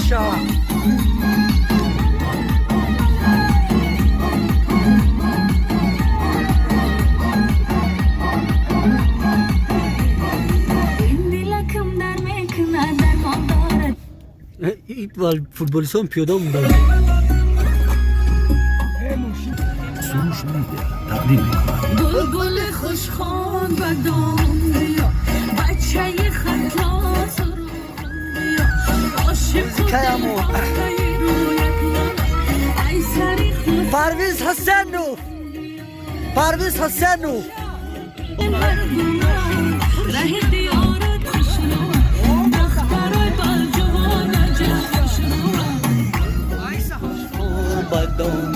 Шава. Ин дилакам дар мекунад, дармон дорад. Футболистон пиёда муданд. Суруш Медиа тақдим мекунад. Булбули хушхон, ба дом биё, бачаи Хатлон, суруғам биё, ошиқу Каяму. дилбохтаи рӯят лола, ай сари худ. Парвиз Ҳасанов, Парвиз Ҳасанов. Мардуман раҳи диёрат хушрӯ, духтарои балҷувон аҷаб хушрӯ. Бадом.